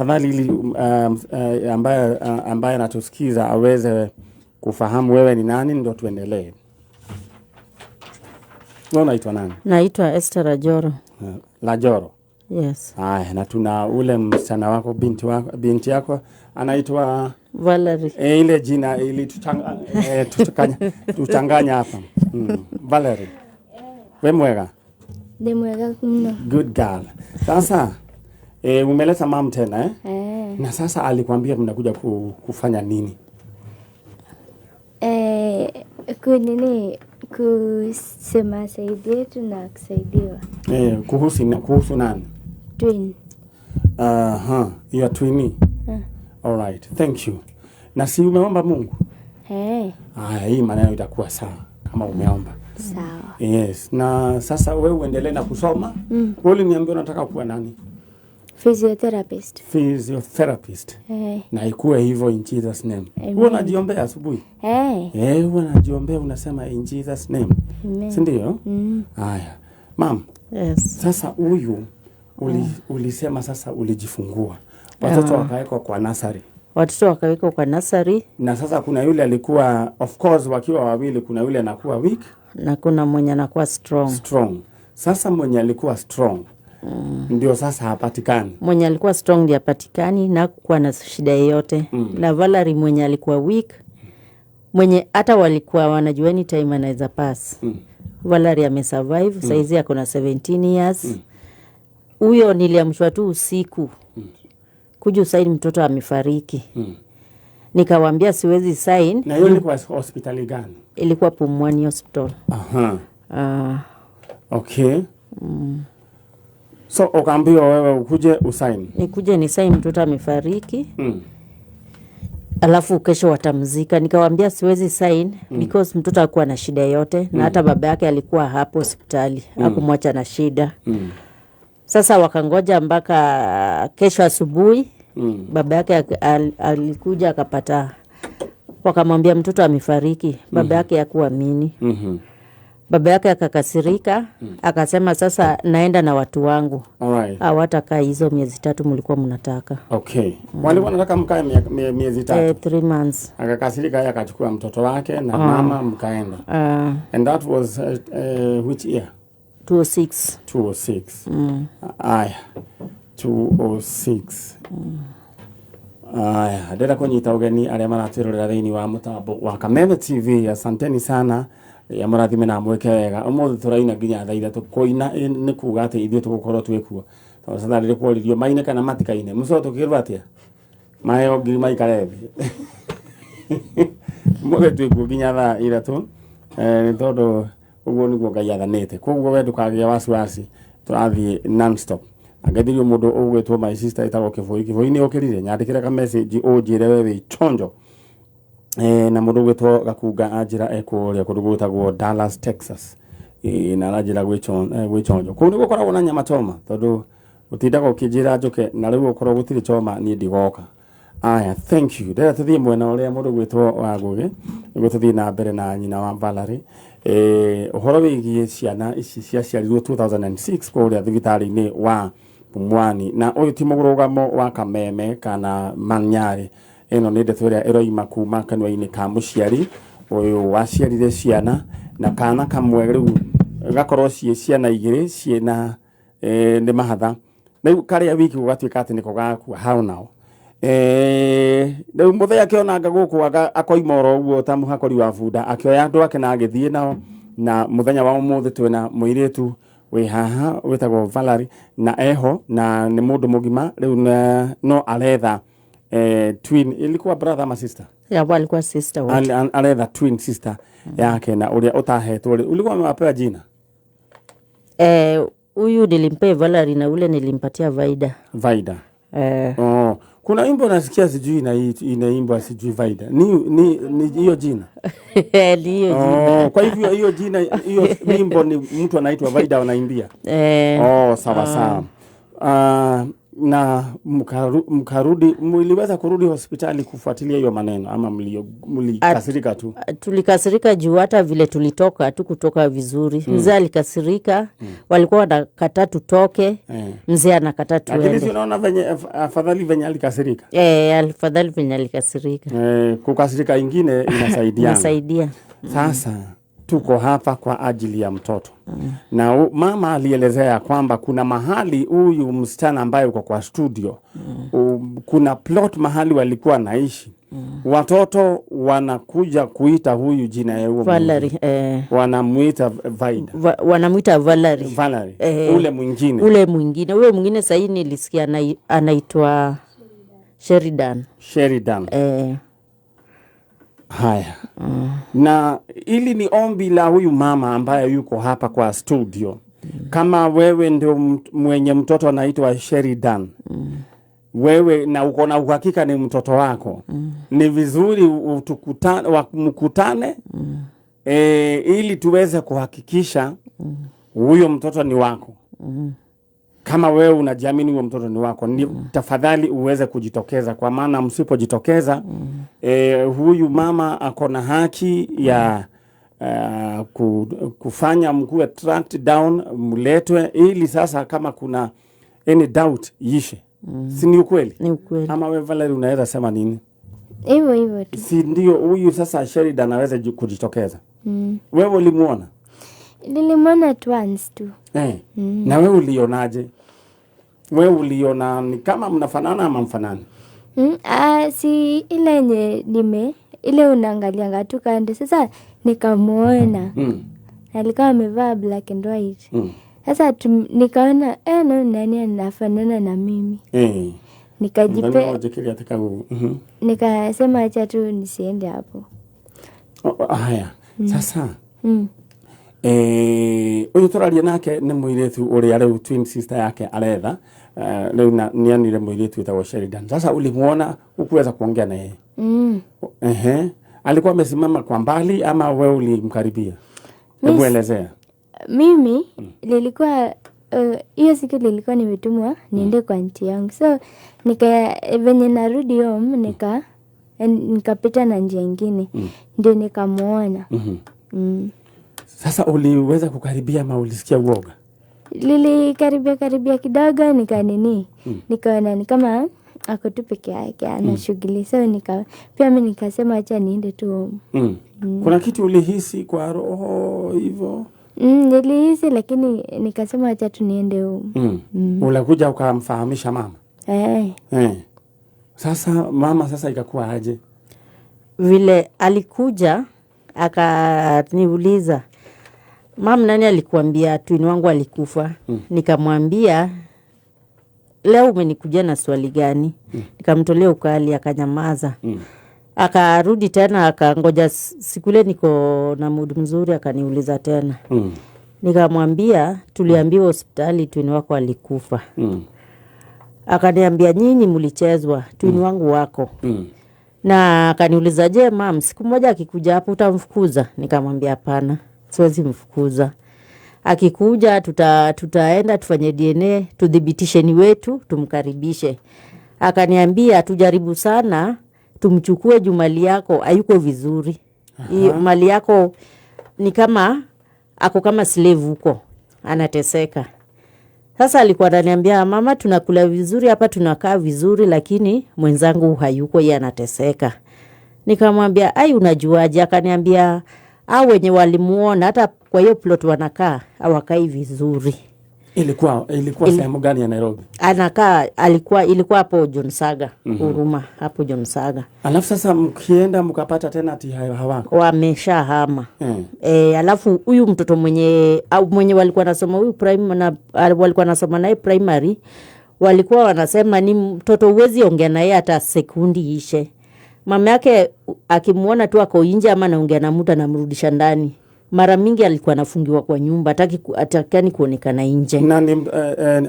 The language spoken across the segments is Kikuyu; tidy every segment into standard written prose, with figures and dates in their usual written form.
Tafadhali ili ambaye anatusikiza aweze kufahamu wewe ni nani, ndio tuendelee. Wewe unaitwa nani? Naitwa Esther Rajoro. Lajoro. Yes. Haya, na tuna ule msichana wako, binti wako, binti yako anaitwa Valerie. Ile jina ili tuchanganya hapa. Valerie. We mwega? Ndĩ mwega mũno. Good girl. Sasa umeleta mum tena, eh? Eh. Na sasa alikwambia mnakuja kufanya nini? Kunini kusema saidie tu na kusaidiwa. Kuhusu nani? Twin. Aha, uh, twini. All right, thank you. Na si umeomba Mungu? Eh. Aya, hii maneno itakuwa sawa kama umeomba. Sawa. Yes. Na sasa wewe uendelee na kusoma. Wewe uliniambia unataka kuwa nani? Physiotherapist. Physiotherapist. Eh. Na ikuwe hivyo in Jesus name. Amen. Wewe unajiombea asubuhi? Eh. Eh, wewe unajiombea unasema in Jesus name. Amen. Si ndio? Mm. Haya. Mam, Yes. sasa huyu ulisema sasa ulijifungua. Watoto wakawekwa kwa nursery. Watoto wakawekwa kwa nursery. Na sasa kuna yule alikuwa, of course wakiwa wawili, kuna yule anakuwa weak na kuna mwenye anakuwa strong. Strong. Sasa mwenye alikuwa strong ndio sasa hapatikani. Mwenye alikuwa strong ndiye hapatikani na hakukuwa na shida yoyote. Na Valerie mwenye alikuwa weak, mwenye hata walikuwa wanajua anytime anaweza pass. Valerie amesurvive, saizi ako na 17 years. Huyo niliamshwa tu usiku kuja usaini mtoto amefariki. Nikawambia siwezi sign. Na hiyo ilikuwa hospitali gani? Ilikuwa Pumwani Hospital. Aha. Okay. So ukaambiwa wewe ukuje usaini. Nikuje ni sign mtoto amefariki. Alafu kesho watamzika. Nikawambia siwezi sign because mtoto hakuwa na shida yote na hata baba yake alikuwa hapo hospitali, hakumwacha na shida. Sasa wakangoja mpaka kesho asubuhi. Baba yake alikuja akapata, wakamwambia mtoto amefariki. Baba yake hakuamini. Baba yake akakasirika, akasema sasa naenda na watu wangu. Hawatakaa hizo miezi 3 mlikuwa mnataka. Okay. Walikuwa wanataka mkae miezi 3. 3 months. Akakasirika yeye akachukua mtoto wake na mama mkaenda. And that was which year? 206. 206. Aya. 206. Aya, ndĩrenda kũnyita ũgeni arĩa maratwĩrorera thĩinĩ wa mũtambo wa Kameme TV. Asanteni sana. Ya mũrathime na mwĩke wega. Ũmũthĩ tũraina nginya thaa 3. Kũina nĩ kuga atĩ ithuĩ tũgũkorwo twĩ kuo. Tondũ sasa rĩrĩ kworirio maine kana matikaine. Mũcoke tũkĩrwo atĩa? Maheo ngiri maikare thĩ. Ũmũthĩ twĩ kuo nginya thaa 3. Nĩ tondũ ũguo nĩguo Ngai athanĩte. Koguo we ndũkagĩe wasiwasi. Tũrathiĩ non-stop. Angethirio mũndũ ũgwĩtwo my sister ĩtagwo Kĩboi. Kĩboi nĩ ũkĩrire, nyandĩkĩre ka message ũnjĩre we wĩ chonjo. Na mũndũ ũgwĩtwo Gakunga anjĩra ekũrĩa kũndũ gwĩtagwo Dallas, Texas. Na aranjĩra gwĩ chonjo. Kũu nĩ gũkoragwo na nyama choma tondũ ũtindaga ũkĩnjĩra njũke na rĩu ũkorwo gũtirĩ choma niĩ ndigoka. Aya, thank you. Ndĩrenda tũthiĩ mwena ũrĩa mũndũ ũgwĩtwo wa Ngũgĩ nĩguo tũthiĩ na mbere na nyina wa Valerie. Ũhoro wĩgiĩ ciana ici ciaciarirwo 2006 kũrĩa thibitarĩ-inĩ wa Pumwani. Na ũyũ ti mũrũgamo wa Kameme kana Manyarĩ. Ĩno nĩ ndeto ĩrĩa ĩroima kuma kanua-inĩ ka mũciari ũyũ waciarire ciana na kana kamwe rĩu gakorwo ciĩ ciana igĩrĩ ciĩna nĩ mahatha. Rĩu karĩa wiki gũgatuĩka atĩ nĩko gakua hau nao. Rĩu mũthee akĩonanga gũkũ akoima oro ũguo ta mũhakũri wa bunda akĩoya andũ ake na agĩthiĩ nao. Na mũthenya wa ũmũthĩ twĩna mũirĩtu wĩ haha wĩtagwo Valerie na eho na nĩ mũndũ mũgima rĩu no aretha twin. Ilikuwa brother ama sister? Ya, walikuwa sister wote. Aretha twin sister yake na ũrĩa ũtahetwo rĩ, ulikuwa umewapewa jina? Huyu nilimpea Valerie na ule nilimpatia Vaida. Vaida. Oh, kuna wimbo nasikia sijui inaimbwa sijui Vaida. Ni hiyo jina? Ni hiyo jina. Oh, kwa hivyo hiyo jina, hiyo wimbo ni mtu anaitwa Vaida anaimbia. Oh, sawa sawa. Na mkarudi, mliweza kurudi hospitali kufuatilia hiyo maneno ama mlikasirika tu? Tulikasirika juu hata vile tulitoka tu kutoka vizuri. Mzee alikasirika. Walikuwa wanakataa tutoke. Mzee anakataa Lakini si tuende. unaona venye afadhali venye alikasirika. Afadhali venye alikasirika. Kukasirika ingine inasaidiana. Inasaidia. Sasa tuko hapa kwa ajili ya mtoto. Na mama alielezea kwamba kuna mahali huyu msichana ambaye uko kwa studio, kuna plot mahali walikuwa naishi. Watoto wanakuja kuita huyu jina ya huyo Valerie, wanamuita Vaida. Wanamwita Valerie. Valerie. Ule mwingine. Ule mwingine, ule mwingine sahii nilisikia anaitwa Sheridan. Sheridan. Haya. Na ili ni ombi la huyu mama ambaye yuko hapa kwa studio. Kama wewe ndio mwenye mtoto anaitwa Sheridan, wewe na uko na uhakika ni mtoto wako, ni vizuri mkutane, ili tuweze kuhakikisha huyo mtoto ni wako. Kama wewe unajiamini huyo mtoto ni wako, ni tafadhali uweze kujitokeza, kwa maana msipojitokeza, huyu mama ako na haki ya kufanya mkuwe tracked down, mletwe, ili sasa kama kuna any doubt ishe. Si ni ukweli? Ni ukweli. Ama wewe Valerie unaweza sema nini? Hivyo hivyo tu. Si ndio huyu sasa Sheridan anaweza kujitokeza? Wewe ulimuona? Nilimwona tu once tu. Na wewe ulionaje? Wewe uliona ni kama mnafanana ama mfanani? Si ile yenye nime ile unaangalianga tu kando. Sasa nikamuona. Alikuwa amevaa black and white. Sasa nikaona no, nani anafanana na mimi. Nikajipe nikasema acha tu nisiende hapo. Haya. Sasa. Uyu tũraria nake nĩ mũirĩtu ũrĩa rĩu twin sister yake aretha. Rĩu nĩonire mũirĩtu wĩtagwo Sheridan. Sasa ulimuona, hukuweza kuongea na yeye? Ehe. Alikuwa amesimama kwa mbali ama wewe ulimkaribia? Hebu elezea. Mimi nilikuwa hiyo siku nilikuwa nimetumwa niende kwa auntie yangu. So nika venye narudi home nikapita na njia ingine. Ndio nikamuona. Sasa uliweza kukaribia ama ulisikia uoga? Nilikaribia karibia kidogo nika nini? Nikaona ni kama ako tu peke yake ana shughuli. So pia mimi nikasema acha niende tu home. Kuna kitu ulihisi kwa roho hivyo? Nilihisi lakini nikasema acha tu niende home. Ulikuja ukamfahamisha mama? Sasa mama sasa ikakuwa aje? Vile alikuja akaniuliza, mam, nani alikuambia twin wangu alikufa? Nikamwambia leo umenikuja na swali gani? Nikamtolea ukali, akanyamaza. Akarudi tena akangoja siku ile niko na mood mzuri, akaniuliza tena. Nikamwambia tuliambiwa hospitali twin wako alikufa. Akaniambia nyinyi mlichezwa, twin wangu wako. Na akaniuliza je, mam, siku moja akikuja hapo utamfukuza? Nikamwambia hapana, siwezi mfukuza. Akikuja tutaenda tufanye DNA, tudhibitishe ni wetu, tumkaribishe. Akaniambia tujaribu sana tumchukue juu mali yako hayuko vizuri. Mali yako ni kama ako kama slave huko, anateseka. Sasa alikuwa ananiambia mama, tunakula vizuri hapa, tunakaa vizuri, lakini mwenzangu hayuko, yeye anateseka. Nikamwambia ai, unajuaje? Akaniambia hao wenye walimuona hata kwa hiyo plot wanakaa hawakai vizuri. Ilikuwa sehemu gani ya Nairobi? Anakaa, ilikuwa hapo John Saga, Huruma hapo John Saga. Alafu sasa mkienda mkapata tena ati hawako. Wameshahama. Alafu huyu mtoto mwenye, au mwenye walikuwa nasoma huyu prime na, walikuwa nasoma naye primary, walikuwa wanasema ni mtoto huwezi ongea naye hata sekundi ishe. Mama yake akimuona tu ako nje ama anaongea na mtu anamrudisha ndani. Mara mingi alikuwa anafungiwa kwa nyumba, hatakani kuonekana nje. Na ni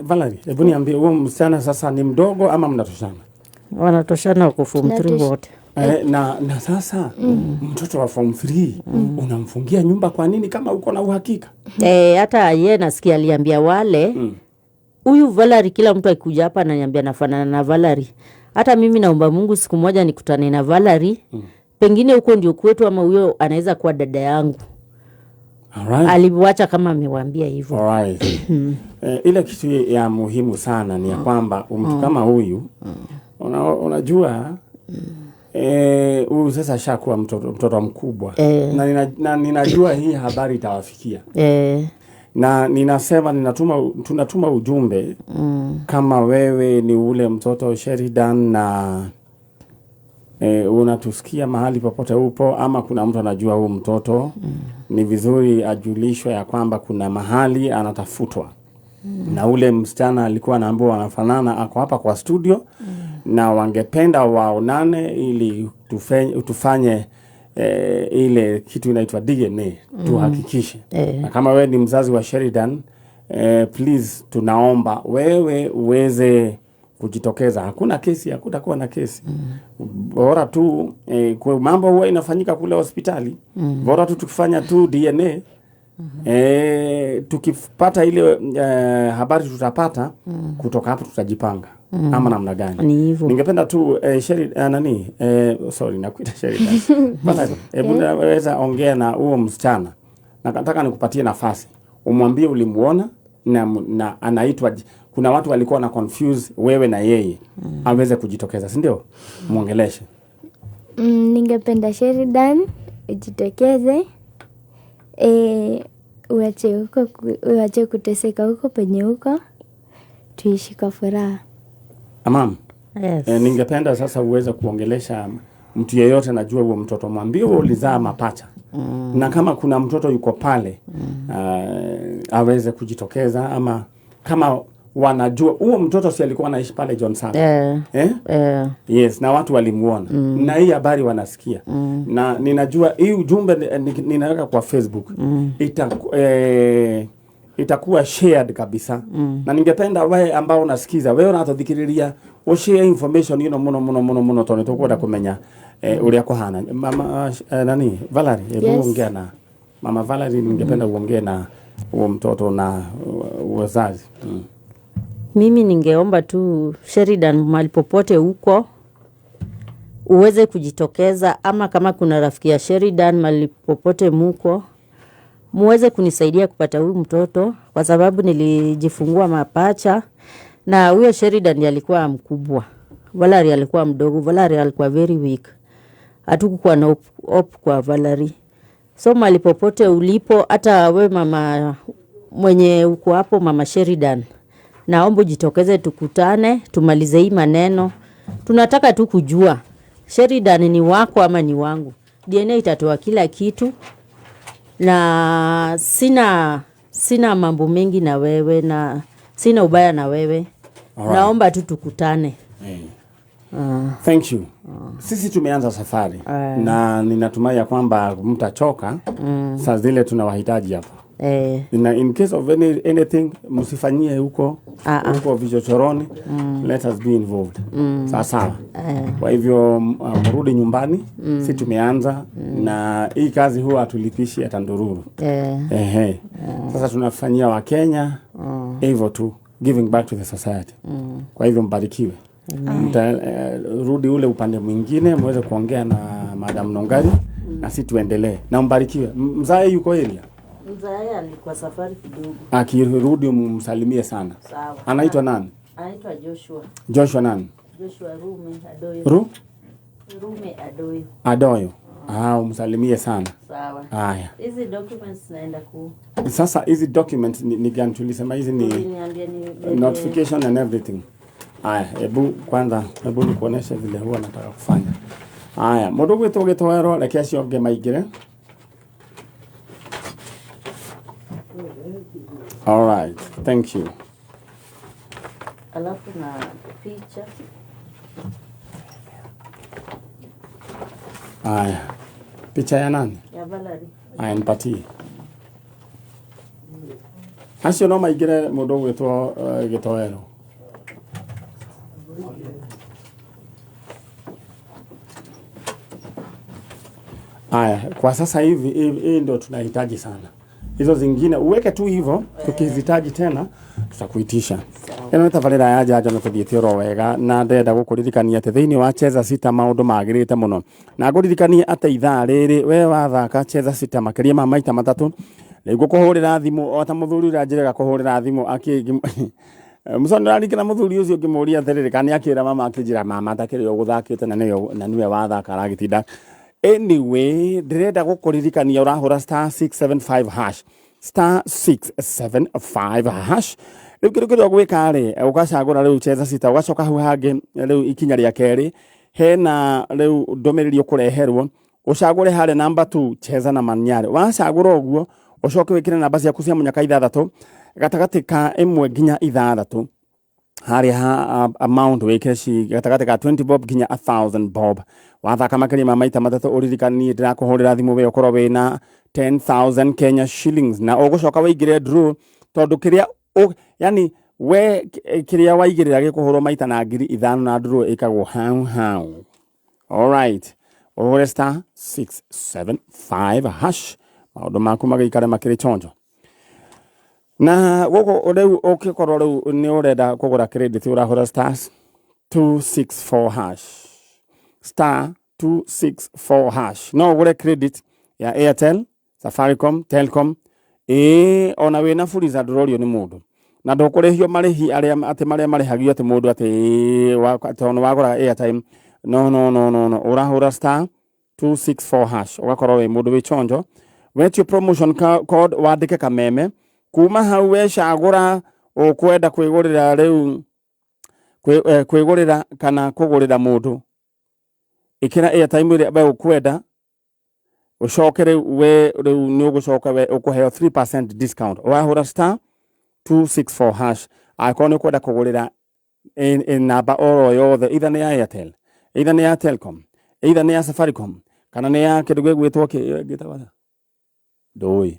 Valerie, hebu niambie huyo msichana sasa ni mdogo ama mnatoshana? Wanatoshana wako form 3 wote. Na sasa mtoto wa form 3 unamfungia nyumba kwa nini kama uko na uhakika? Hata yeye nasikia aliambia wale Huyu Valerie kila mtu akikuja hapa ananiambia nafanana na Valerie. Hata mimi naomba Mungu siku moja nikutane na Valerie. Pengine huko ndio kwetu, ama huyo anaweza kuwa dada yangu. Alright. Aliwacha kama amewaambia hivyo. Alright. Ile kitu ya muhimu sana ni ya kwamba mtu kama huyu unajua huyu sasa ashakuwa mtoto mkubwa na ninajua hii habari itawafikia. Na ninasema tunatuma ujumbe kama wewe ni ule mtoto Sheridan na unatusikia mahali popote upo, ama kuna mtu anajua huu mtoto, ni vizuri ajulishwe ya kwamba kuna mahali anatafutwa. Na ule msichana alikuwa anaambiwa wanafanana, ako hapa kwa studio na wangependa waonane ili tufanye ile kitu inaitwa DNA tuhakikishe. Na kama wewe ni mzazi wa Sheridan, please tunaomba wewe uweze kujitokeza. Hakuna kesi, hakutakuwa na kesi. Bora tu kwa mambo huwa inafanyika kule hospitali. Bora tu tukifanya tu DNA tukipata ile habari tutapata kutoka hapo tutajipanga. Ama namna gani? Ni hivyo. Ningependa tu sorry nakuita Sheridan. Bana, hebu naweza ongea na huo msichana. Nataka nikupatie nafasi. Umwambie ulimuona na anaitwa, kuna watu walikuwa na confuse wewe na yeye. Aweze kujitokeza, si ndio? Muongeleshe. Ningependa Sheridan ujitokeze. Uache kuteseka huko penye huko. Tuishi kwa furaha. Amam. Yes. Ningependa sasa uweze kuongelesha mtu yeyote najua huo mtoto, mwambie wewe ulizaa mapacha. Na kama kuna mtoto yuko pale aweze kujitokeza, ama kama wanajua huo mtoto si alikuwa anaishi pale John Saka. Yes, na watu walimuona. Na hii habari wanasikia. Na ninajua hii ujumbe ninaweka kwa Facebook. Itakuwa shared kabisa. Na ningependa wewe ambao unasikiza, wewe unatodhikiriria, ushare information ino muno muno muno muno tondu tukwenda kumenya uria kuhana. Mama nani Valerie, hebu ongea na Mama Valerie, ningependa uongee na huo mtoto na wazazi. Mimi ningeomba tu Sheridan, mahali popote huko uweze kujitokeza, ama kama kuna rafiki ya Sheridan mahali popote muko, muweze kunisaidia kupata huyu mtoto, kwa sababu nilijifungua mapacha na huyo Sheridan ndiye alikuwa mkubwa, Valerie alikuwa mdogo. Valerie alikuwa very weak, hatukukuwa na hope kwa Valerie. So mahali popote ulipo, hata we mama mwenye uko hapo, Mama Sheridan, naomba ujitokeze, tukutane, tumalize hii maneno. Tunataka tu kujua Sheridan ni wako ama ni wangu. DNA itatoa kila kitu, na sina mambo mengi na wewe, na sina ubaya na wewe. Alright. Naomba tu tukutane. Thank you. Sisi tumeanza safari na ninatumai ya kwamba mtachoka. Saa zile tunawahitaji hapa. Na in case of anything msifanyie huko huko vichochoroni. Let us be involved. Sawa sawa. Kwa hivyo mrudi nyumbani. Sisi tumeanza na hii kazi huwa hatulipishi hata ndururu. Sasa tunafanyia Wakenya hivyo tu, giving back to the society. Kwa hivyo mbarikiwe. Mtarudi ule upande mwingine muweze kuongea na Madam Nongari na sisi tuendelee. Na mbarikiwe. Mzae yuko area? Mzae alikuwa safari kidogo. Akirudi mumsalimie sana. Sawa. Anaitwa nani? Anaitwa Joshua. Joshua nani? Joshua Rume Adoyo. Rume Adoyo. Adoyo. Umsalimie sana. Sawa. Haya. Hizi documents naenda ku Sasa hizi documents ni gani tulisema hizi ni Uliniambia ni notification and everything. Haya, hebu kwanza hebu nikuoneshe vile huwa nataka kufanya. Haya, mundu gwitwo gitwero reke acio angĩ maingĩre. All right, thank you. Alafu na picha. Haya. Picha ya nani? Ya Valerie. Haya, nipatie. Acio no maingĩre mundu gwitwo gitwero. Haya, kwa sasa hivi hii ndio tunahitaji sana. Hizo zingine uweke tu hivyo, tukizihitaji tena tutakuitisha. Ĩno nĩ tabarĩra ya njanjo na tũthiĩte oro wega na ndĩrenda gũkũririkania atĩ thĩinĩ wa Cheza Sita maũndũ magĩrĩte mũno na ngũririkanie atĩ ithaa rĩrĩ we wathaka Cheza Sita makĩria ma maita matatũ rĩu ngũkũhũrĩra thimũ o ta mũthuri ũrĩa njĩrĩga kũhũrĩra thimũ akĩ Mũconi ndĩrarikana mũthuri ũcio ngĩmũria atĩrĩrĩ kana nĩakĩra mama akĩnjĩra mama takĩrĩ o gũthakĩte na nĩwe na nĩwe wathaka aragĩtinda. Anyway, ndĩrenda gũkũririkania ũrahũra star 675 hash star 675 hash. Rĩu kĩndũ kĩrĩa ũgwĩka rĩ, ũgacagũra rĩu Cheza Sita, ũgacoka hau hangĩ rĩu ikinya rĩa kerĩ hena rĩu ndũmĩrĩri ũkũreherwo, ũcagũre harĩa namba 2 Cheza na Manyare. Wacagũra ũguo ũcoke wĩkĩre namba ciaku cia mũnyaka ithathatũ gatagatĩ ka ĩmwe nginya ithathatũ harĩa ha amount wĩkĩre ci gatagatĩ ka 20 bob nginya 1000 bob. Wathaka makĩria ma maita matatũ ũririkanie ndĩrakũhũrĩra thimũ we ũkorwo wĩna 10,000 Kenya shillings na ũgũcoka wĩingĩre draw tondũ kĩrĩa yani we kĩrĩa waigĩrĩra gĩkũhũrwo maita na 5,000 na draw ĩkagwo hau hau. Alright, ũhũre star 675 hash maũndũ maku magĩikare makĩrĩ chonjo. Na gũkũ rĩu ũkĩkorwo rĩu nĩ ũrenda kũgũra credit ũrahũra star 264 hash star 264 hash. No ũgũre credit ya Airtel, Safaricom, Telcom, ĩĩ ona wĩna Fuliza ndũrorio nĩ mũndũ na ndũkũrĩhio marĩhi arĩa atĩ marĩa marĩhagio atĩ mũndũ atĩ tondũ wagũra airtime. No no no no no, ũrahũra star 264 hash ũgakorwo wĩ mũndũ wĩ chonjo. Wetio promotion code wandĩke kameme kuma hau wecagũra ũkwenda kwĩgũrĩra rĩu kwĩgũrĩra kana kũgũrĩra mũndũ, ĩkĩra airtime ĩrĩa we ũkwenda ũcoke rĩu we rĩu nĩ ũgũcoka we ũkũheo 3% discount. Wahũra star 264 hash angĩkorwo nĩ ũkwenda kũgũrĩra namba oro yothe, either nĩ ya Airtel, either nĩ ya Telcom, either nĩ ya Safaricom kana nĩ ya kĩndũ gĩgwĩtwo gĩtagwo atĩa? Ndũĩ.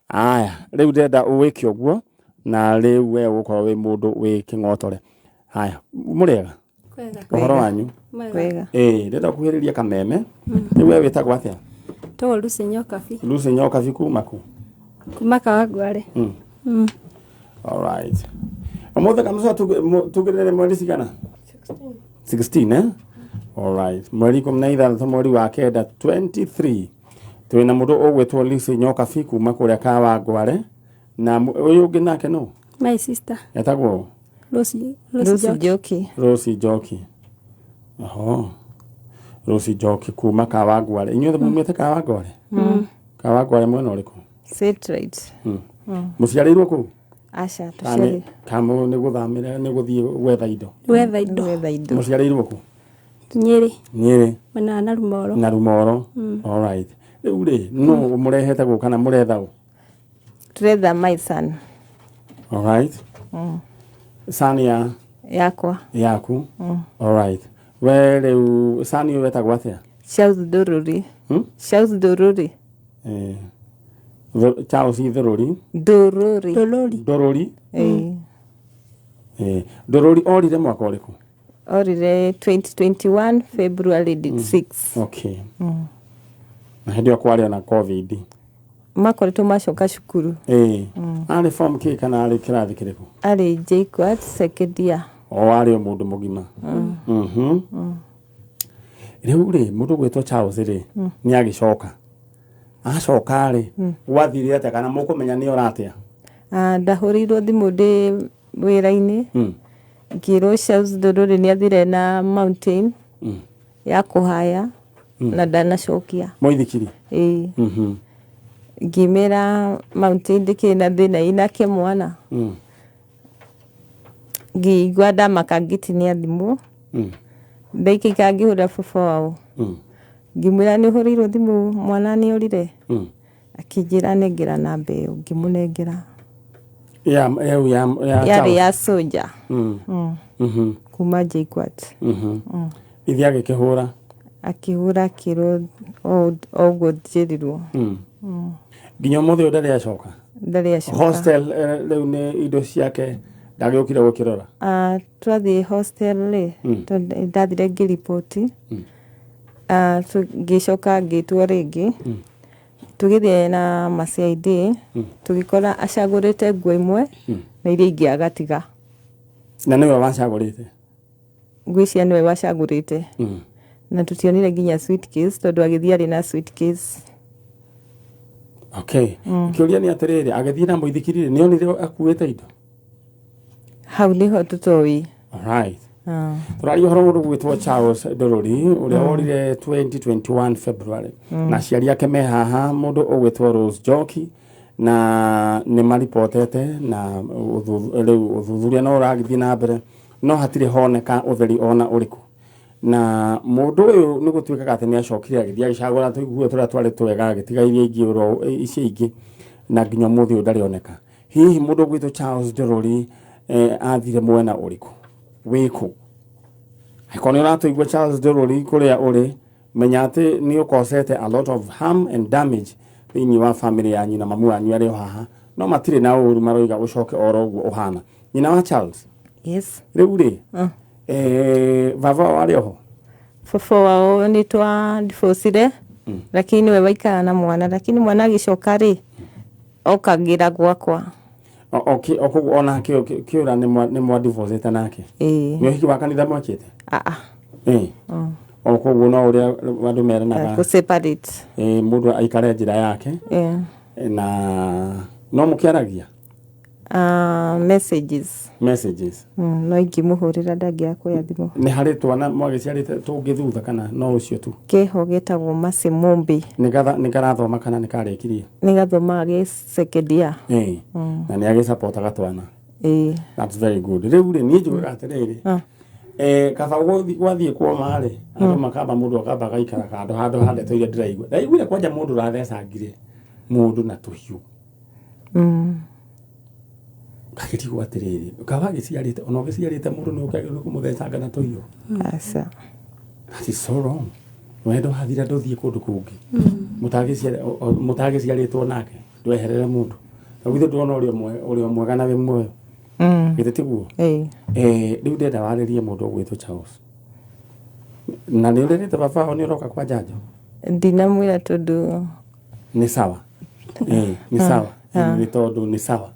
Aya, rĩu ndĩrenda wĩke ũguo na rĩu we ũgũkorwo wĩ mũndũ wĩ kĩng'otore. Haya, mũrĩega? Kwega. Ũhoro wanyu? Kwega. Ĩĩ, ndĩrenda gũkuhĩrĩria kameme. Rĩu we wĩtagwo atĩa? Tagwo Lucy Nyokabi. Lucy Nyokabi kuma kũ? Kuma Kawangware. Alright. Ũmũthĩ kamũcoa tugĩrĩre mweri cigana? 16 eh? Alright. Mweri 16 mweri wa kenda 23. Twĩna mũndũ ũgwĩtwo Lucy Nyokabi kuma kũrĩa Kawangware na ũyũ ũngĩ nake no? My sister. Etagwo? Lucy Lucy Njoki. Njoki. Lucy Njoki. Oho. Lucy Njoki kuma Kawangware. Inyuothe mumĩte Kawangware? Kawangware mwena ũrĩkũ? Satellite. Mũciarĩirwo kũu? Aca Kana tũciarĩ. Kamũ nĩ gũthamĩra nĩ gũthiĩ gwetha indo. Gwetha indo. Gwetha indo. Mũciarĩirwo kũ? Nyĩrĩ. Nyĩrĩ. Mwena wa Narumoro. Na Rumoro. Alright. Rĩu rĩ, nũ mũrehete gũka na mũretha ũ? Tũretha my son. Alright. Sani ya Yakwa. yaku. Alright. We rĩu sani ũyũ wetagwo atĩa? Charles Ndũrũri. Charles Ndũrũri. Eh. Charles Ndũrũri. Ndũrũri. Ndũrũri. Ndũrũri. Ĩĩ. Eh. Ndũrũri orire mwaka ũrĩkũ? Orire 2021 February 6. Okay. Na hĩndĩ ĩyo kwarĩ ona COVID. Makoretwo macoka cukuru. Ĩĩ. Arĩ form kĩ kana arĩ kĩrathi kĩrĩkũ? Arĩ JKUAT second year. O arĩ o mũndũ mũgima. Mhm. Rĩu rĩ, mũndũ ũgwĩtwo Charles rĩ, nĩ agĩcoka. Acoka rĩ, gwathire atĩa kana mũkũmenya nĩ ora atĩa? Ndahũrĩirwo thimũ ndĩ wĩra-inĩ. Ngĩrwo Charles Ndũrũri nĩ athire na mountain ya kũhaya na ndanacokia. Mũithikiri? Ĩĩ. Ngĩmĩra mountain ndĩkĩrĩ na thĩna inake mwana. Ngĩigua ndamaka ngĩtinia thimũ. Ndaikaika ngĩhũrĩra baba wao. Ngĩmwĩra nĩ ũhũrĩirwo thimũ mwana nĩ orire. Akĩnjĩra nengera namba ĩyo ngĩmũnengera. Ya ya ya Yarĩ Charles. ya soja. Kuma JKUAT. Ithe agĩkĩhũra. Akĩhũra akĩrwo o ũguo njĩrirwo. Nginya ũmũthĩ ũyũ ndarĩ acoka. Ndarĩ acoka. Hostel rĩu nĩ indo ciake ndagĩũkire gũkĩrora. Twathiĩ hostel rĩ, tondũ ndathire ngĩriboti. Ngĩcoka ngĩtwo rĩngĩ. Tũgĩthiĩ na ma CID, tũgĩkora acagũrĩte nguo imwe na iria ingĩ agatiga. Na nĩwe wacagũrĩte? Ngwĩciria nĩwe wacagũrĩte. Na tũtionire nginya suitcase tondũ agĩthiĩ arĩ na suitcase. Okay. Kĩũria nĩ atĩrĩrĩ, agĩthiĩ na mũithikiri rĩ, nĩ onire akuĩte indo? Hau nĩho tũtoĩ. Alright. Tũraria ũhoro mũndũ gwĩtwo Charles Ndorori ũrĩa worire 2021 February, na aciari ake me haha, mũndũ ũgwĩtwo Rose Njoki, na nĩ maripotete na rĩu ũthuthuria no ũragĩthiĩ na mbere, no hatirĩ honeka ũtheri ona ũrĩkũ. Na mũndũ ũyũ nĩ gũtuĩkaga atĩ nĩ acokire agĩthiĩ agĩcagũra tũiguo tũrĩa twarĩ twega, agĩtiga iria ingĩ oro icio ingĩ, na nginya ũmũthĩ ũyũ ndarĩ oneka. Hihi mũndũ ũgwĩtwo Charles Ndorori athire mwena ũrĩkũ, wĩkũ? Angĩkorwo nĩ ũratũigua Charles Ndorori kũrĩa ũrĩ, menya atĩ nĩ ũkosete a lot of harm and damage thĩinĩ wa family yanyu, na mamu wanyu arĩ o haha, no matirĩ na ũru, maroiga ũcoke oro ũguo ũhana. Nyina wa Charles? Yes. Rĩu rĩ, baba wao arĩ oho? Baba wao nĩ twa divorcire, lakini niwe waikara na mwana, lakini mwana agĩcoka rĩ, okagĩra gwakwa. O koguo ona kĩũra nĩ mwa divorcete nake? Ĩĩ. Nĩ ũhiki wa kanitha mwekĩte? Aa. O koguo no ũrĩa andũ meranaga. Kũ separate. Mũndũ aikare njĩra yake. Na no mũkĩaragia? Messages. Messages. No ingĩmũhũrĩra ndangĩaga kuoya thimũ. Nĩ harĩ twana mwagĩciarĩte tũngĩ thutha kana no ũcio tu? Keho getagwo Mercy Mumbi. Nĩ karathoma kana nĩ karĩkirie? Nĩ gathomaga gĩ second year. Na nĩ agĩcapotaga twana? Ĩĩ. That's very good. Rĩu rĩ, niĩ njugaga atĩrĩrĩ, kaba gwathiĩ kuoma rĩ, andũ makamba, mũndũ akamba agaikara kando handũ ha ndeto iria ndĩraigua. Ndaiguire kwanja mũndũ ũrathecangire mũndũ na tũhiũ. Ngagĩtigwo atĩrĩrĩ, kaba agĩciarĩte, ona ũgĩciarĩte mũndũ nĩ ũkĩagĩrĩirwo nĩ kũmũthecanga na tũhiũ. Aca. That is so wrong. Wendo wathira ndũthiĩ kũndũ kũngĩ. Mũtagĩciarĩtwo nake, ndweherere mũndũ. Na githĩ ndwona ũrĩa mwega na wĩ muoyo? Githĩ tiguo? Ĩĩ. Rĩu ndĩrenda warĩrie mũndũ ũgwĩtwo Charles. Na nĩ ũrĩrĩte baba wao nĩ ũroka kwa njanjo? Ndinamwĩra tondũ Nĩ sawa. Nĩ sawa. Nĩ tondũ nĩ sawa.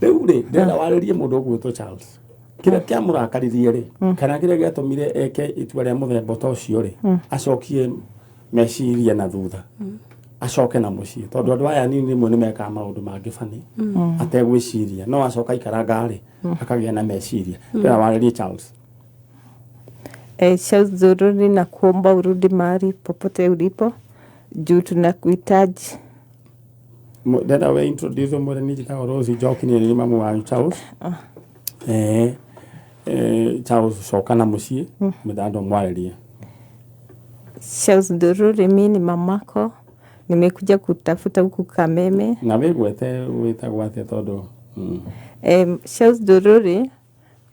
Rĩu rĩ, ndĩrenda warĩrie mũndũ ũgwĩtwo Charles. Kĩrĩa kĩamũrakaririe rĩ, kana kĩrĩa gĩatũmire eke itua rĩa mũthemba ta ũcio rĩ, acokie meciria na thutha, acoke na mũciĩ, tondũ andũ aya anini rĩmwe nĩ mekaga maũndũ mangĩ bani ategwĩciria, no acoka aikaranga rĩ, akagĩa na meciria. Ndĩrenda warĩrie Charles. Charles Ndorori, nakuomba urudi mahali popote ulipo juu tunakuhitaji. Ndĩrenda we introduce ũmwĩre niĩ njĩtagwo Rose Njoki, niĩ nĩ mamu wanyu Charles. Charles, coka na mũciĩ, ndĩrenda ũmwarĩrie. Charles Ndorori, mi ni mamako, nimekuja kutafuta huku Kameme. Na wĩgwete wĩtagwo atĩa tondũ Charles Ndorori,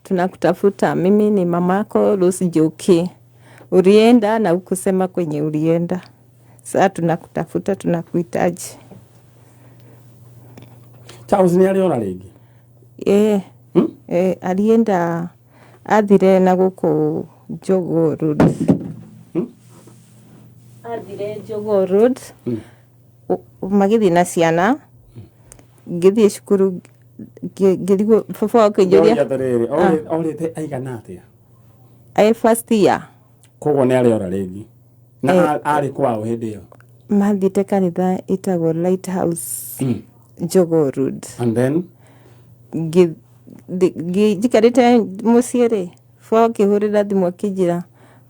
tunakutafuta. Mimi ni mamako Rose Njoki. Ulienda na ukusema kwenye ulienda. Sasa tunakutafuta, tunakuhitaji. Charles nĩ arĩ ora rĩngĩ? Alienda, athire na gũkũ Jogoo Road. Athire Jogoo Road. Magĩthiĩ na ciana, ngĩthiĩ cukuru, ngĩrigwo baba wao akĩnjũria. Ndoria atĩrĩrĩ, orĩte aigana atĩa? Ai first year. Koguo nĩ arĩ ora rĩngĩ na arĩ kwao hĩndĩ ĩyo? Mathiĩte kanitha ĩtagwo Lighthouse, Jogoo Road. And then? Njikarĩte mũciĩ rĩ, baba akĩhũrĩra thimũ akĩnjĩra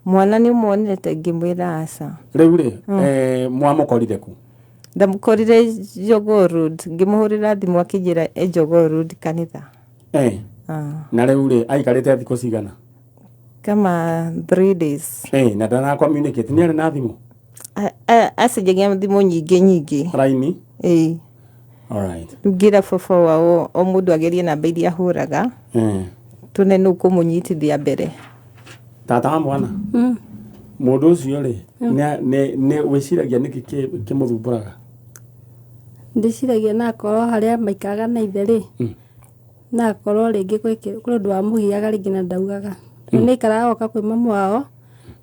mwana nĩ ũmuonete, ngĩmwĩra aca. Rĩu rĩ, mwamũkorire kũ? Ndamũkorire Jogoo Road, ngĩmũhũrĩra thimũ akĩnjĩra e Jogoo Road kanitha. Na rĩu rĩ, aikarĩte thikũ cigana? Kama 3 days. Na ndana communicate, nĩ arĩ na thimũ? Acenjagia thimũ nyingĩ nyingĩ. Raini? Ĩĩ. Alright. Rĩu ngĩra baba wao o mũndũ agerie namba iria ahũraga, tune nũ kũmũnyitithia mbere. Tata wa mwana, mũndũ ũcio rĩ, nĩ wĩciragia nĩkĩ kĩmũthumbũraga? Ndĩciragia no akorwo harĩa maikaraga na ithe rĩ, no akorwo rĩngĩ kwĩ ũndũ wamũgiaga rĩngĩ na ndaugaga. Tondũ nĩ aikaraga agoka kwĩ mamu wao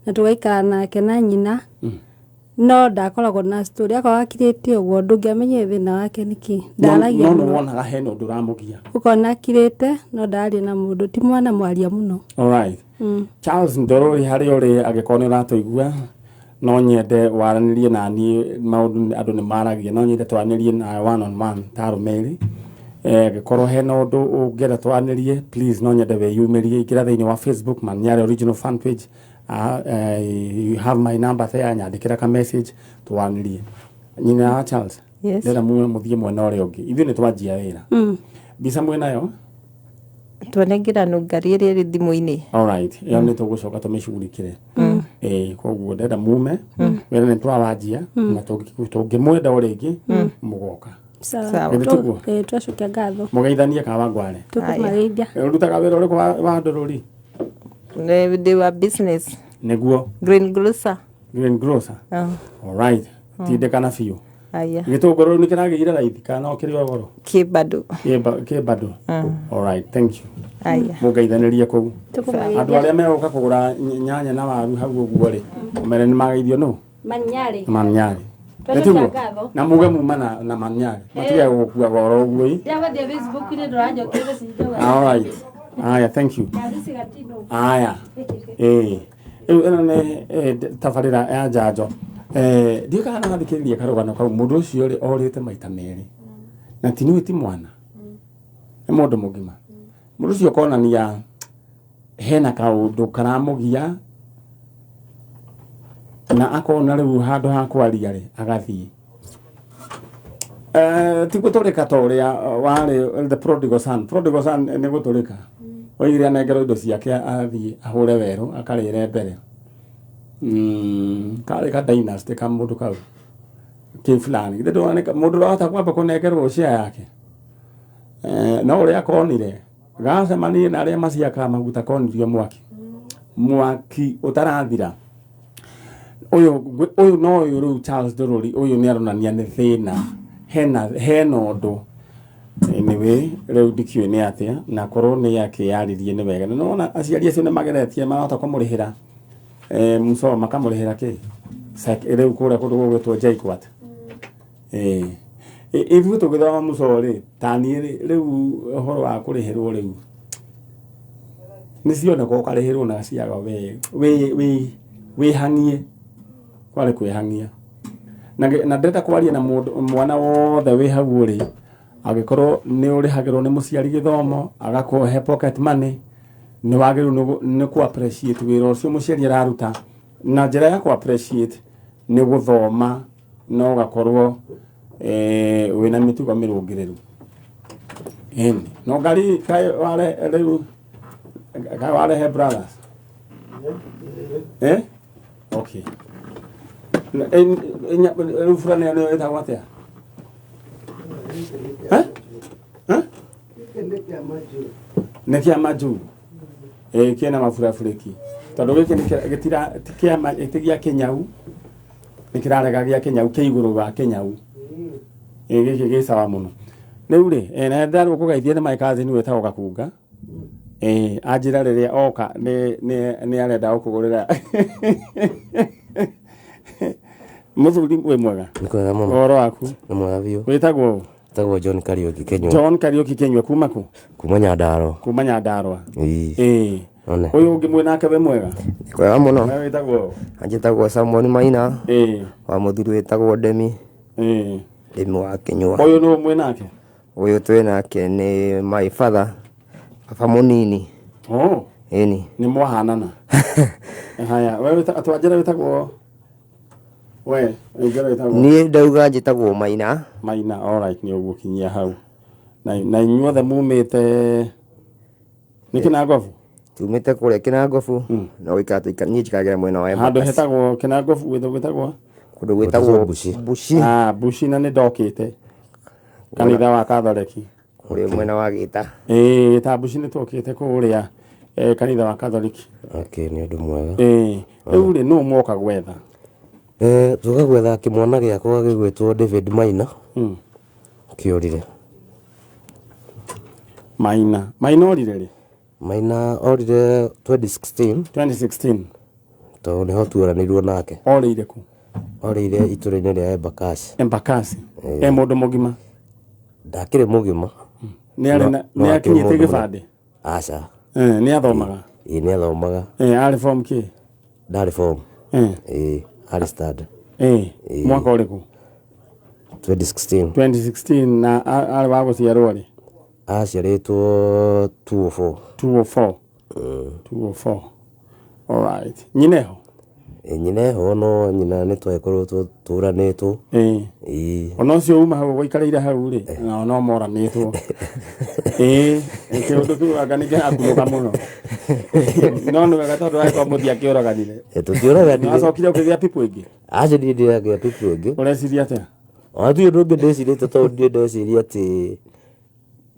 na tũgaikara nake na nyina. No ndakoragwo na story, akorwo akirĩte ũguo ndũngĩamenyire thĩna wake nĩkĩ. Ndaragia No nĩ mũno. wonaga hena ũndũ ũramũgia. Ũkona akirĩte no ndararia na mũndũ, ti mwana mwaria mũno. Alright. Charles Ndorori harĩa ũrĩ angĩkorwo nĩ ũratũigua no nyende waranĩrie na niĩ maũndũ andũ nĩ maragia no nyende twaranĩrie na one on one ta arũme erĩ. Angĩkorwo hena ũndũ ũngĩenda twaranĩrie, please no nyende wĩyumĩrie, ingĩra thĩinĩ wa Facebook Manyare original fan page. You have my number there, nyandĩkĩra ka message twaranĩrie. Nyina wa Charles. Yes. Ndĩrenda mume mũthiĩ mwena ũrĩa ũngĩ, ithuĩ nĩ twanjia wĩra. Mbica mwĩnayo? Twanengerano ngari ĩrĩa ĩrĩ thimũ-inĩ. Alright, ĩyo nĩ tũgũcoka tũmĩcugurikĩre. Koguo ndĩrenda mume wĩra nĩ twawanjia na tũngĩmwenda o rĩngĩ mũgoka. Sawa. Sawa. Githĩ tiguo? Twacokia ngatho. Mũgeithanie kana wangware. Tũkũmageithia. Ũrutaga wĩra ũrĩkũ wa ndũrũri? Ndĩ wa business. Nĩguo. Green grocer. Green grocer. Alright, tindĩkana biũ. Aya. Gĩtũngũrũ nĩ kĩragĩire raithi kana no kĩrĩ o goro? Kĩ bado. Kĩ bado. Alright, thank you. Aya. Mũngeithanĩrie kũu. Tũkũmageithia. Andũ arĩa megũka kũgũra nyanya na waru hau ũguo rĩ, ũmere nĩ mageithio nũ? Manyarĩ. Manyarĩ. Twacokia Nĩtiguo? ngatho. Na muge muma na Manyarĩ. Matige gũkua goro ũguo ĩ. Ndĩrakwendie Facebook-inĩ ndũranjokia gũcinjoga. Alright. Aya, thank you. Aya. Rĩu ĩno nĩ tabarĩra ya njanjo. Ndiũĩ kana nĩwathikĩrĩria karũgano kau, mũndũ ũcio rĩ orĩte maita merĩ. Na ti nĩũĩ ti mwana. Nĩ mũndũ mũgima. Mũndũ ũcio konania hena kaũndũ karamũgia na akona rĩu handũ ha kwaria rĩ agathiĩ. Ti gũtũrĩka ta ũrĩa warĩ the prodigal son. Prodigal son nĩ gũtũrĩka. Oigire anengerwo indo ciake athiĩ ahũre werũ akarĩre mbere. Karĩ ka dynasty ka mũndũ kau kĩ fulani. Githĩ ndũrona nĩ mũndũ ũrahota kwamba kũnengerwo share yake. No ũrĩa akonire gacemanie na arĩa maciakaga maguta konirio mwaki. Mwaki ũtarathira. Ũyũ no ũyũ rĩu Charles Ndũrũri ũyũ nĩ aronania nĩ thĩna. Hena ũndũ. Anyway, rĩu ndikĩũĩ nĩ atĩa na korwo nĩ akĩyarĩrie nĩ wega. Na nĩwona aciari acio nĩ mageretie marahota kũmũrĩhĩra mũco makamũrĩhĩra kĩ? Rĩu kũrĩa kũndũ gũgwĩtwo JKUAT. Ithuĩ tũgĩthoma mũco rĩ, ta niĩ rĩ, rĩu ũhoro wa kũrĩhĩrwo rĩu nĩ cioneka ũkarĩhĩrwo na ciaga wĩhang'ie. Kwarĩ kwĩhang'ia. Na ndĩrenda kwaria na mũndũ mwana wothe wĩ hau rĩ, angĩkorwo nĩ ũrĩhagĩrwo nĩ mũciari gĩthomo agakũhe pocket money, nĩ wagĩrĩirwo nĩ kũ appreciate wĩra ũcio mũciari araruta. Na njĩra ya kũ appreciate nĩ gũthoma na ũgakorwo wĩna mĩtugo mĩrũngĩrĩru. Ĩni no ngari kaĩ ware rĩu kaĩ warehe brothers? Okay. Rĩu burana ĩyo nĩyo ĩtagwo atĩa? Nĩ kĩa majuu. Kĩna maburabũrĩki. Tondũ gĩkĩ nĩ gĩtira ti kĩa ti gĩa kĩnyau. Nĩ kĩrarega gĩa kĩnyau kĩ igũrũ wa kĩnyau. Gĩkĩ gĩ sawa mũno. Rĩu rĩ, na ndarwo kũgeithia nĩ my cousin wĩtagwo Gakunga. Anjĩra rĩrĩa oka nĩ arenda gũkũgũrĩra. Mũthuri wĩ mwega? Nĩ kwega mũno. Ũhoro waku? Nĩ mwega biũ. Wĩtagwo ũ? Wĩtagwo John Kariũki Kĩnyua. John Kariũki Kĩnyua kuma kũ? Kuma Nyandarua. Kuma Nyandarua. Ĩĩ. One. Ũyũ ũngĩ mwĩ nake wĩ mwega? Nĩ kwega mũno. We wĩtagwo ũ? Anjĩtagwo Samuel Maina. Wa mũthuri wĩtagwo Ndemi. Ndemi wa Kĩnyua. Ũyũ nũ mwĩ nake? Ũyũ twĩ nake nĩ my father, baba mũnini. Oh. Ĩni. Nĩ mwahanana. Haya, we twanjĩra wĩtagwo we, njĩra wĩtagwo? Niĩ ndauga njĩtagwo Maina. Maina, alright, nĩ ũgũkinyia hau. Na inyuothe mumĩte nĩ Kĩnangobu? Tumĩte kũrĩa Kĩnangobu, no gũikara tũikara, niĩ njikaragĩra mwena wa Handũ Embakasi. hetagwo Kĩnangobu, gwĩtagwo? Kũndũ gwĩtagwo Bushi. Bushi. Bushi na nĩ ndokĩte. Kanitha wa Katholeki. Kũrĩa mwena wa Gĩta. Gĩta Bushi nĩ twokĩte kũrĩa kanitha wa Katholeki. Okay, nĩ ũndũ mwega. Rĩu rĩ nũ mwoka gwetha? Tuoka gwetha kĩmwana gĩakwa gĩgwĩtwo David Maina. Kĩũrire. Maina. Maina orire rĩ? Maina orire 2016. 2016. Tondũ nĩho tuoranĩirwo nake. Orĩire kũ? Orĩire itũra-inĩ rĩa Embakasi. Embakasi. E mũndũ mũgima? Ndakĩrĩ mũgima. Nĩ arĩ na No nĩ akĩrĩ akinyĩte mũndũ gĩbandĩ? Aca. Nĩ athomaga? Ĩĩ, nĩ athomaga. Arĩ form kĩ? Ndarĩ form. Ĩĩ, arĩ standard. Mwaka ũrĩkũ? 2016. 2016 na arĩ wa gũciarwo rĩ? Aciarĩtwo 204. 204. 204. All right. Nyina eho? Nyina eho, no nyina nĩ twagĩkorirwo tũranĩtwo. Ĩĩ. Ona ũcio uma hau gũikarĩire hau rĩ, nao no moranĩtwo. Ĩĩ, kĩũndũ kĩu anga nĩ kĩrakunũka mũno. No nĩ wega tondũ angĩkorwo mũtiakĩũraganire. Tũtiũraganire. Nĩwacokire ũkĩgĩa pipo ĩngĩ? Aca, niĩ ndĩragĩa pipo ĩngĩ. Ũreciria atĩa? Ona ti ũndũ ũngĩ ndĩcirĩtie, tondũ niĩ ndeciria atĩ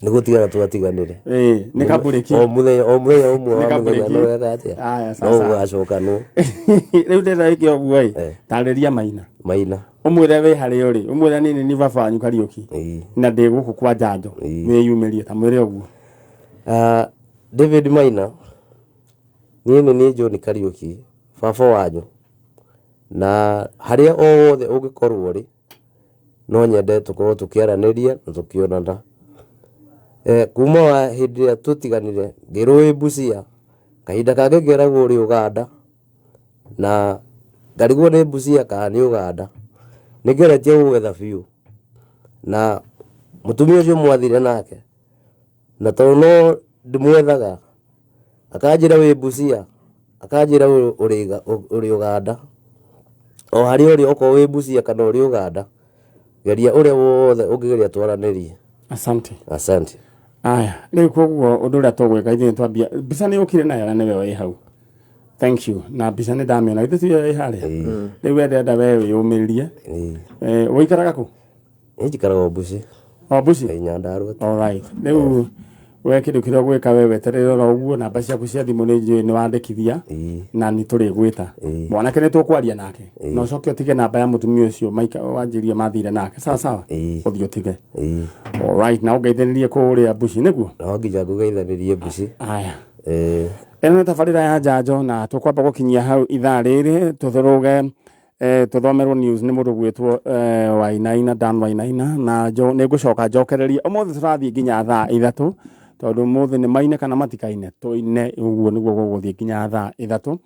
nĩ gũtigana twatiganire. Ĩĩ, nĩ kamburĩki. O mũthenya, o mũthenya ũmwe Nĩ wa mũthenya kamburĩki. no wega atĩa? Aya, No sasa. ũgacokanwo. Rĩu ndĩrenda ĩke ũguo ĩ, tarĩria Maina. Maina. Ũmwĩre wĩ harĩa ũrĩ, ũmwĩre niĩ nĩ baba wanyu Kariũki. Na ndĩ gũkũ kwa njanjo. Wĩyumĩrie, ta mwĩre ũguo. David Maina, niĩ nĩ niĩ John Kariũki, baba wanyu. Na harĩa o wothe ũngĩkorwo rĩ, no nyende tũkorwo tũkĩaranĩria na tũkĩonana. Kuma wa hĩndĩ ĩrĩa tũtiganire, ngĩrwo wĩ Busia, kahinda kangĩ ngeragwo ũrĩ Uganda, na ngarigwo nĩ Busia kana nĩ Uganda. Nĩ ngeretie gũgwetha biũ. Na mũtumia ũcio mwathire nake, na tondũ no ndĩmwethaga, akanjĩra wĩ Busia, akanjĩra ũrĩ Uganda. O harĩa ũrĩ, okorwo wĩ Busia kana ũrĩ Uganda, geria ũrĩa wothe ũngĩgeria twaranĩrie. Asante. Asante. Aya, rĩu koguo ũndũ ũrĩa tũgwĩka ithuĩ twambia mbica nĩ ũkire nayo na nĩwe wĩ hau. Thank you. Na mbica nĩ ndamĩona, githĩ tiyo ĩ harĩa? Rĩu we ndĩrenda we wĩyũmĩrĩrie. Ũikaraga kũ? Niĩ njikaraga o Busia. O Busia? Ĩĩ, Nyandarua. All right. Rĩu we kĩndũ kĩrĩa ũgwĩka we weterere oro ũguo, namba ciaku cia thimũ nĩ njũĩ nĩ wandĩkithia na nĩ tũrĩgwĩta. Mwanake nĩ tũkwaria nake. Na ũcoke ũtige namba ya mũtumia ũcio maika wanjĩrie mathire nake. Sawa sawa? Ũthiĩ ũtige. All right, na ũngeithĩrĩrie kũrĩa Busia nĩguo? No nginya ngũgeithĩrĩrie Busia. Aya. Ĩno nĩ tabarĩra ya njanjo na tũkwamba gũkinyia hau ithaa rĩrĩ tũthũrũge, tũthomerwo news nĩ mũndũ gwĩtwo Wainaina, Dan Wainaina, na nĩ ngũcoka njokererie. Ũmũthĩ tũrathiĩ nginya thaa 3 tondũ ũmũthĩ nĩ maine kana matikaine, tũine, ũguo nĩguo gũgũthiĩ nginya thaa 3.